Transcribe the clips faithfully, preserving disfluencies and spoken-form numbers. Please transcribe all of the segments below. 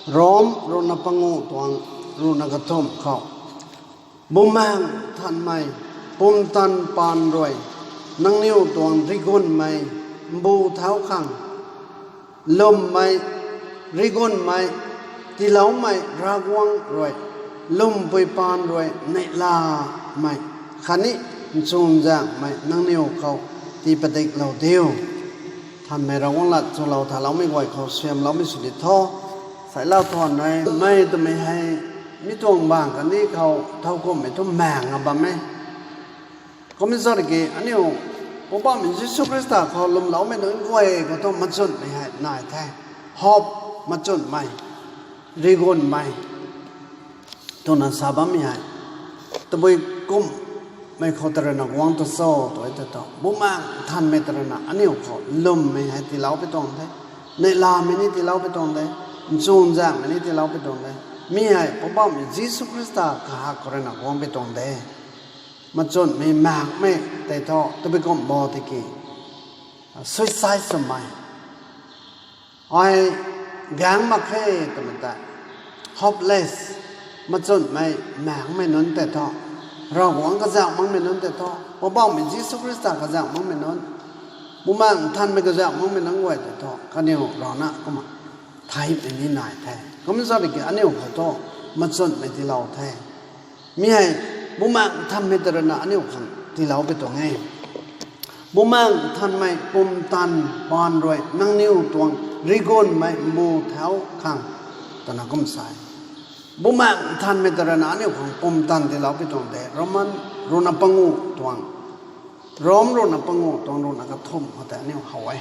Rom ruhna panguh tuang ruhna kathumh khou, Bumaengh Nthanmei, pumtan paan rui, nangniw tuang rigunmei mbu thau khang, lwmmei, rigunmei, tiiloumei Ravguangc rui, lwmpui paan rui neihlamei khatni nchunzaenghmei nangniw khou tii padiklou diu. Nthanmei Ravguangc lat chulou thaloumei guay khou suaihiamloumei sw di tho. Sailou thanmei twmei hei mi tuang bang khatni khou thowkumhmei thu maengna bam e. Kum zat ki aniu Poubauhmei Jisu Khrista khou lwmloumei nunc guay khou thu machunmei hei nai the. Hope, machunmei, rigunmei twna sa bammei hei, tabui kumhmei khou ta ruina guang ta cho tw e tei thu, Bumaengh Nthanmei ta ruina aniu khou lwmmei hei tiilou pui tuang de, neihlamei ni tiilou pui tuang de, nchunzaenghmei ni tiilou pui tuang de. Mi hei Poubauhmei Jisu Khrista kahak khou ruina guang pui tuang de. Machunmei maengmei tei thu tabui kumh bo tiki, suicide swmei, ai gaeng mak khe twmei tei, hopeless, machunmei maengmei nunc tei thu, Ravguangc kazauh makmei nunc tei thu, Poubauhmei Jisu Khrista kazauh makmei nunc, Bumaengh Nthanmei kazauh makmei nunc guay tei thu kaniw rana kumna theihmei ni nai the. Kum zat ki aniu khou thu machunmei tiilou the. Mi hei Bumaengh Nthanmei ta ruina aniu khang tiilou pui tuang e. Bumaengh Nthanmei, pumtan paan rui nangniw tuang rigunmei mbu thau khang, twna kum sa e. Bumaengh Nthanmei ta ruina aniu khang pumtan tiilou pui tuang de. Roman ruhna panguh tuang, Rom ruhna panguh tuang ruhna kathumh khou tei aniu how e.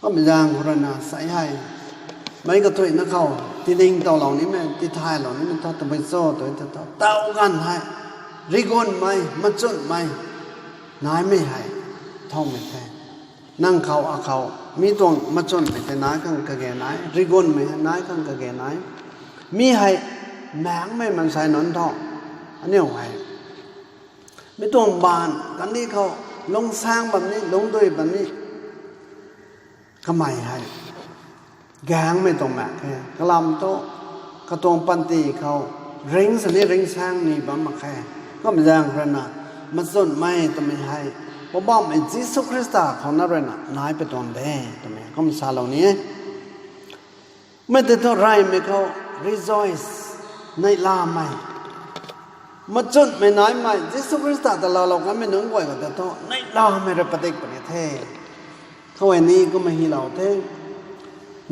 Kummei zaeng khou ruina sa hei, meic kathuicna khou tiningtowlou nimei, tithaylou nimei thu tabui cho tw e tei thu, taw ganv hei rigunmei, machunmei naimei hei thowmei the. Nang khou, akhou, mi tuang machunmei tei nai khang kage nai, rigunmei hei nai khang kage nai. Mi hei maengmei mansei nunc thu, aniu hei mi tuang baanv kandih khou lungcsaeng bam ni, lungcdui bam ni, kamei hei gaengmei tuang maek khe. Kalam thu, katuang panty khou ringc sini ringcsaeng ni bam mak khe. Kummei zaeng khou ruina, machunmei twmei hei Poubauhmei Jisu Khrista khou na ruina nai pui tuang de twmei kum salou ni e. Mei tei thu reymei khou rejoice, neihlamei, machunmei naimei, Jisu Khrista ta laalou kanmei nunc guay khou tei thu neihlamei rui padik puni the. Khou e ni kumna hylou the.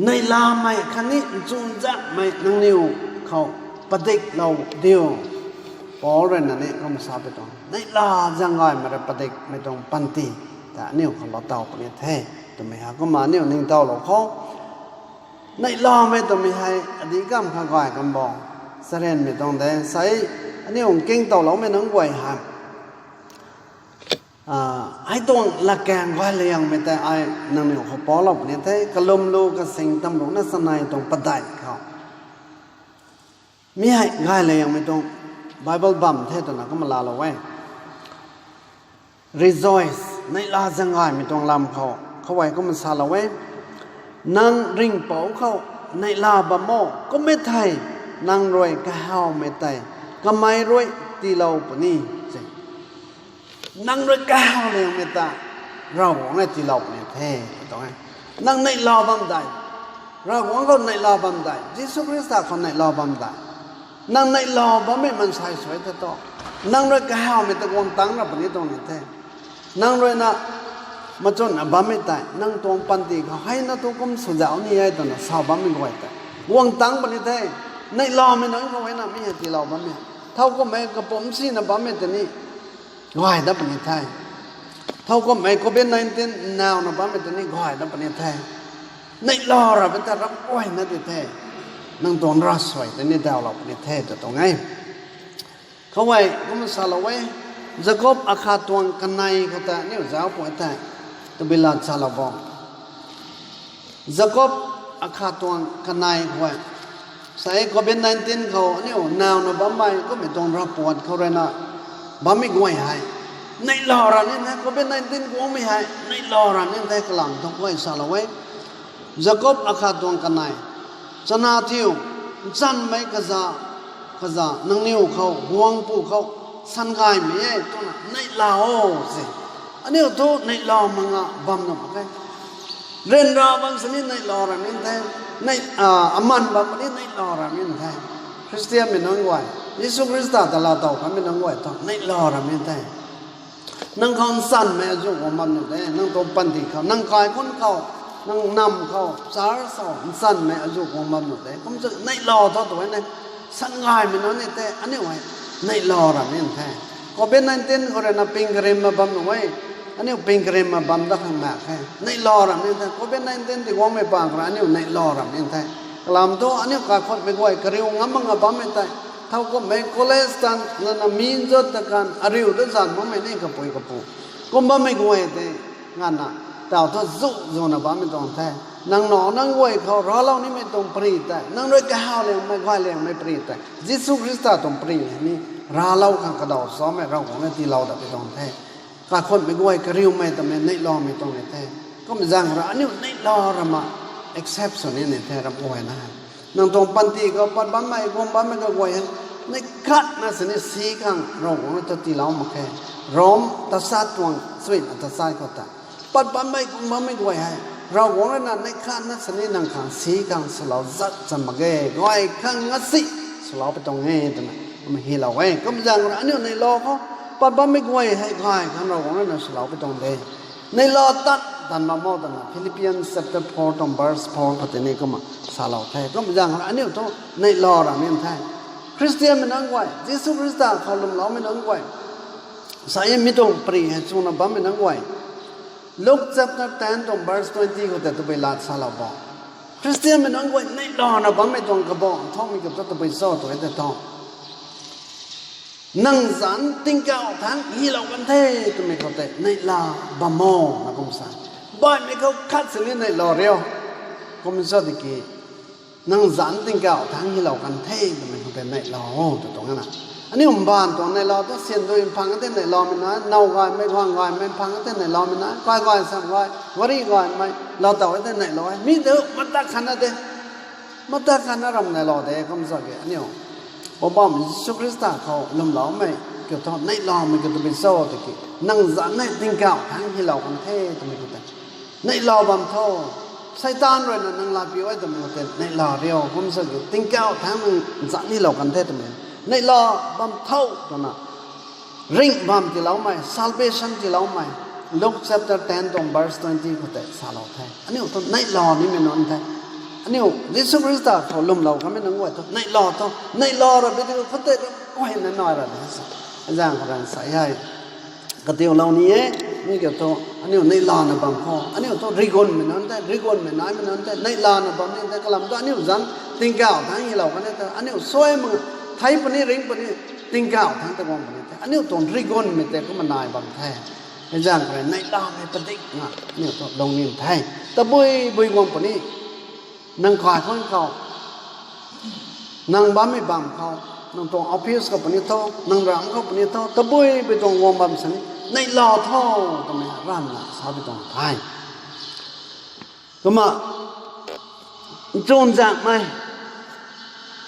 Neihlamei khatni nchunzaenghmei nangniw khou padiklou diu. Paul ruina ni kum sa pui tuang, neihla zaeng gaymei rui padikmei tuang panty ta aniu khou lou taw puni the twmei hei kumna aniu ningtowlou khou, neihlamei twmei hei adih kamv kha gay kan bo. Charynmei tuang de sei, aniu nkingtowloumei nunc guay hei, hei tuang latkaeng gay liangmei tei ai nangniw khou paulou puni the, Kalumlu kasing tamruhna chanei tuang padeih khou. Mi hei gay liangmei tuang Bible bam the twna kumna laalou e. Rejoice, neihla zaeng gaymei tuang lam khou khou e kumna salou e. Nang ringhpouc khou neihla bam o, kum e thei nang rui kahawmei tei kamei rui tiilou puni. Nang rui kahaw liangmei ta Ravguangc e tiilou puni the, tuang e. Nang neihla bam dei, Ravguangc khou neihla bam dei, Jisu Khrista khou neihla bam dei, nang neihla bammei mansei sw e tei thu, nang rui kahawmei ta guang tangc ra puni tuang ni the. Nang ruina machunna bammei tei nang tuang panty khou hei na tu kum swzauh ni e twna sa bammei guay tei guang tangc puni the. Neihlamei nunc khou e na mi hei tiilou bammei, thow kumhmei kapumc sina bammei tei ni gay dat puni the. Thow kumhmei covid nineteen nawna bammei tei ni gay dat puni the. Neihla ra puni the, ram guayna di the. Nang tuang ravsuai tei ni dawlou puni the tw tuang e. Khou e kumna salou e. Jakob akhat tuang kanei khou tei aniu zauc puni the. Tabui lat salou bo. Jakob akhat tuang kanei khou e, sei covid nineteen khou aniu nawna bammei kummei tuang ravpuat khou ruina bammei guay hei neihla ra ni the, covid nineteen guangmei hei neihla ra ni the kalam thu khou e salou e. Jakob akhat tuang kanei Chana thiu, nchanmei kaza, kaza, nangniw khou, guang pu khou, san gaymei e, twna, neihlou o, se. Aniu thu neihlou manga bam na mak khe. Ryanra bam sini neihlou ra nin the. Nei, a, aman bam ni neihlou ra nin the. Khristianmei nunc guay, Jisu Khrista ta laa tow kanmei nunc guay thu neihlou ra nin the. Nang khou nchanmei azuh guang bam nu de, nang tuang panty khou, nang kaikhun khou, nang nam khou, church khou, nchanmei azuh guang bam nu de. Kum chu neihlou tho tu e ne, san gaymei nunc ni tei, aniu hei, neihlou ra nin the. Covid nineteen khou rui na ping karim ma bam nu e, aniu ping karim ma bam dat khang mak khe. Neihlou ra nin the, Covid nineteen ti guangmei pang khou rui aniu neihlou ra nin the. Kalam thu, aniu kaikhunmei guay, kariu ngam mak nga bammei tei, thowkumhmei college tan, nana min zat ta kan, ariu ta zan makmei ni kapui kapu. Kum bammei guay tei, ngana, tau thu zu, zuna bammei tuang the. Nang nac nang guay khou, raclou nimei tuang pari tei, nang rui kahaw liangmei, guay liangmei pari tei, Jisu Khrista tuang pari hei ni, raclou khang kadaw samei, Ravguangc na tiilou dat pi tuang the. Kaikhunmei guay, kariumei twmei, neihloumei tuang ni the. Kum zaeng ra, aniu neihlou ra ma, accept sw ni ni the, ram guay na. Nang tuang panty khou pat bammei, guang bammei kaguay hei, neih khatna sini si khang Ravguangc rui ta tiilou mak khe. Rom tachat tuang, chuina tachat khou ta. Pat bammei, guang bammei guay hei, Ravguangc rui na neih khatna sini nang khang si khang swlou zat chan mak ge, guay khang ngasi swlou pi tuang e, twna, kum hylou e. Kum zaeng ra aniu neihlou khou, pat bammei guay hei guay khang Ravguangc rui na swlou pi tuang de. Neihlou tan, tan bam o twna, Philippians chapter four tuang verse four khou tei ni kumna salou the. Kum zaeng ra aniu thu neihlou ra nin the. Khristianmei nunc guay, Jisu Khrista khou lwmloumei nunc guay, sa e mi tuang pari hei chuna bammei nunc guay, Luke chapter ten tuang verse twenty khou tei tabui lat salou bo. Khristianmei nunc guay neihlouna bammei tuang kabah nthukmei kiu thu tabui cho tw e tei thu, nang zanc tingkauh thangc hylou kan the twmei khou tei neihla bam o na kum sa. Baihmei khou khat sini neihlou rio. Kum sa tiki, nang zanc tingkauh thangc hylou kan the twmei khou tei neihlou o tw tuang na. Aniu mbaanv tuang neihlou tu, syan dui mphang tei neihloumei na, now gaymei, guang gaymei mphang tei neihloumei na, kai gay, sam gay, gari gaymei, lou tow tei neihlou e. Mi tu matak khatna de. Matak khatna ram neihlou de, kum sa ki aniu Poubauhmei Jisu Khrista khou lwmloumei kiu thu, neihloumei kiu tabui cho tiki, nang zanc hei tingkauh thangc hylou kan the twmei khou tei neihlou bam tho. Seitaan rui na nang laa piu e twmei khou tei neihla rio, kum sa ki tingkauh thangc nang zanc hylou kan the twmei. Neihla bam tho twna ringh bam tiiloumei, salvation tiiloumei, Luke chapter ten tuang verse twenty khou tei salou the. Aniu thu neihla nimei nunc the. Aniu Jisu Khrista khou lwmlou kanmei nunc guay thu neihla tho. Neihla ra bi ti khou tei ra, oi, na nai ra de sa. Zaeng khou rui sa e hei, katiulou ni e, mi kiu thu, aniu neihlana bam khou, aniu thu rigunmei nunc the, rigunmei naimei nunc the, neihlana bam ni the, kalam thu aniu zanc tingkauh thangc hylou kan e the, aniu suai mak, thei puni, ringh puni, tingkauh thangc ta guang puni the, aniu tuang rigunmei tei kumna nai bam the. Hei zaeng khou rui neihlamei padik na aniu thu lungning the. Tabui bui guang puni, nang kaikhun khou, nang bammei bam khou, nang tuang office khou puni tho, nang ram khou puni tho, tabui bui tuang guang bam sini neihla tho twmei ramna sa bi tuang the. Kumna, nchunzaenghmei,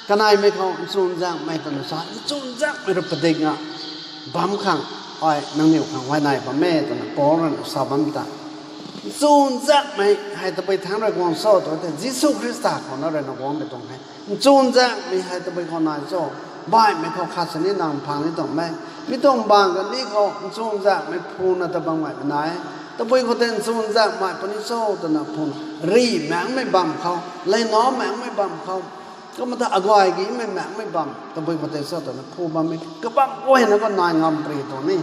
kaneimei khou nchunzaenghmei twna sa, nchunzaenghmei rui padik na bam khang, ai nangniw khang huayney bam e twna Paul rui na sa bam ta. Nchunzaenghmei hei tabui thangc rui guang cho tw tei, Jisu Khrista khou na rui na guang bi tuang e. Nchunzaenghmei hei tabui khou nai cho? Baihmei khou khat sini nang phang ni tuang e. Mi tuang bang kani khou nchunzaenghmei phuna ta bam gaymei nai e. Tabui khou tei nchunzaenghmei puni cho twna phuna, ri maengmei bam khou, leinaw maengmei bam khou, kumna ta aguay gimei maengmei bam, tabui khou tei cho twna phu bammei kabam guayna khou nai ngam pary tuang ni.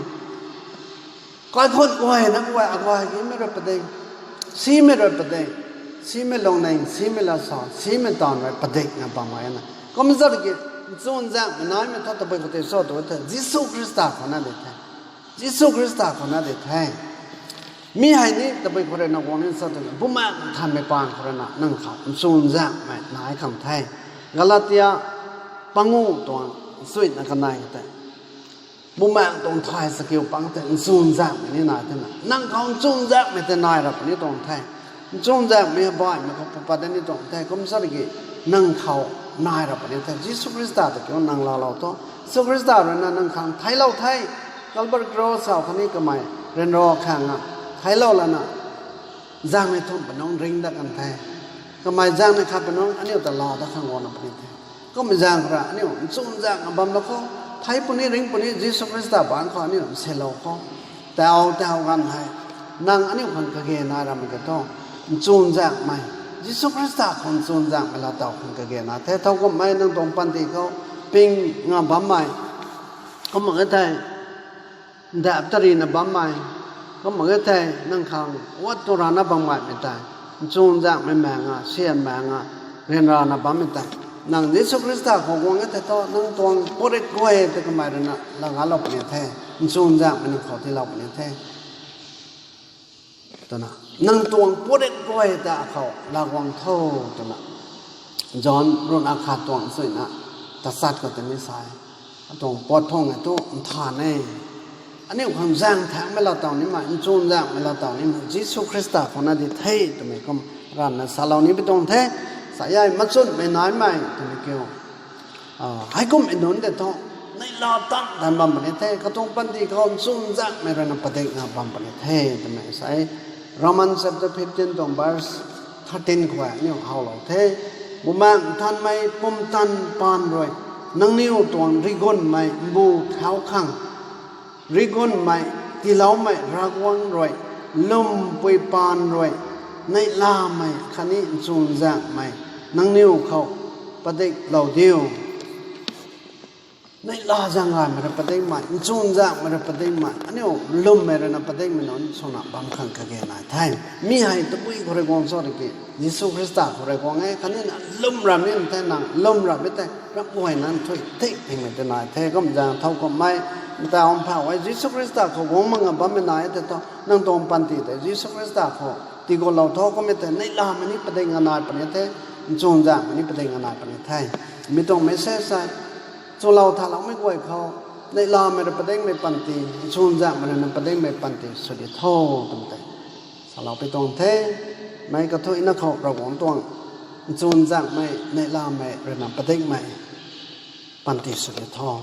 Kaikhun guayna khou aguay gimei rui padik, simei rui padik, simei lungning, simei lat sa, simei taanv rui padikna bam gay na. Kumna zat ki, nchunzaenghmei naimei thu tabui khou tei cho tw tei, Jisu Khrista khou na di the. Jisu Khrista khou na di the. Mi hei ni tabui khou rui na guang ni cho tw, Bumaengh Nthanmei paan khou rui na nang khou nchunzaenghmei nai khang the. Galatia pangu tuang chuina kanei tei, Bumaengh tuang thay chakiu pang tei nchunzaenghmei ni nai thena, nang khou nchunzaenghmei tei nai ra puni tuang the. Nchunzaenghmei baihmei khou pwpat ni tuang the. Kum sa ki, nang khou nai ra puni the. Jisu Khrista ta kiu nang laalou tho. Jisu Khrista rui na nang khang theiclou the. Calvary Cross khou khatni kamei ryanra khang a theiclou lana zaeng ni thumh pui nungc ring dat kan the. Kamei zaeng ni khat pui nungc aniu ta laa dat khang guangna puni the. Kummei zaeng khou ra aniu nchunzaeng a bam lou khou, thei puni ring puni Jisu Khrista bangc khou aniu nsilou khou, tau tau ganv hei nang aniu khang kage nai ramei ka thu, nchunzaengmei, Jisu Khrista khou nchunzaengmei laa tau khang kage nai the. Thowkumhmei nang tuang panty khou ping nga bammei, kumna e thei ndap tarina bammei, kumna e thei nang khang guat tu rana bam gaymei tei, nchunzaengmei maeng a, syan maeng a, ryanrana bammei tei, nang Jisu Khrista khou guang e thei thu nang tuang puatrit guay tei kamei rui na laa galou puni the. Nchunzaengmei nang khou tiilou puni the twna, nang tuang puatrit guay ta akhou laa guang tho twna John runa khat tuang suina tachat khou tei ni sa e. Atuang puat phung e thu nthan e. Aniu khang zaeng thaengmei laa taw nimei, nchunzaengmei laa taw nimei Jisu Khrista khou na di the twmei kum ranvna salou ni pi tuang the. Sa e, machunmei naimei twmei kiu, heikumhmei nunc tei thu neihla tan tan bam puni the. Katuang panty khou nchunzaengmei rui na padikna bam puni the twmei sa e. Roman chapter fifteen tuang verse thirteen khou aniu howlou the. Bumaengh Nthanmei pumtan paan rui nangniw tuang rigunmei mbu thau khang, rigunmei tiiloumei Ravguangc rui, lwmpui paan rui, neihlamei khatni nchunzaengmei nangniw khou padiklou diu. Neihla zaeng gaymei rui padikmei, nchunzaengmei rui padikmei, aniu lwmmei rui na padikmei nunc swna bam khang kage nai the. Mi hei tabui khou rui guang cho tiki, Jisu Khrista khou rui guang e, khatni na lwm ram ni the, nang lwm ram e thei ramh guay nunc thui thik thingmei tei nai the. Kumzaeng thowkumhmei, mata om phau e, Jisu Khrista khou guang mak nga bammei nai e thei thu nang tuang panty tei Jisu Khrista khou tiigutlou tho. Kummei tei neihlamei ni padik nga nai puni the, nchunzaengmei ni padik nga nai puni the. Mi tuang message hei chulou thaloumei guay khou, neihlamei rui padikmei panty, nchunzaengmei rui na padikmei panty sw di tho twmei tei salou pi tuang the. Mei kathuicna khou Ravguangc tuang nchunzaengmei, neihlamei rui na padikmei panty sw di tho.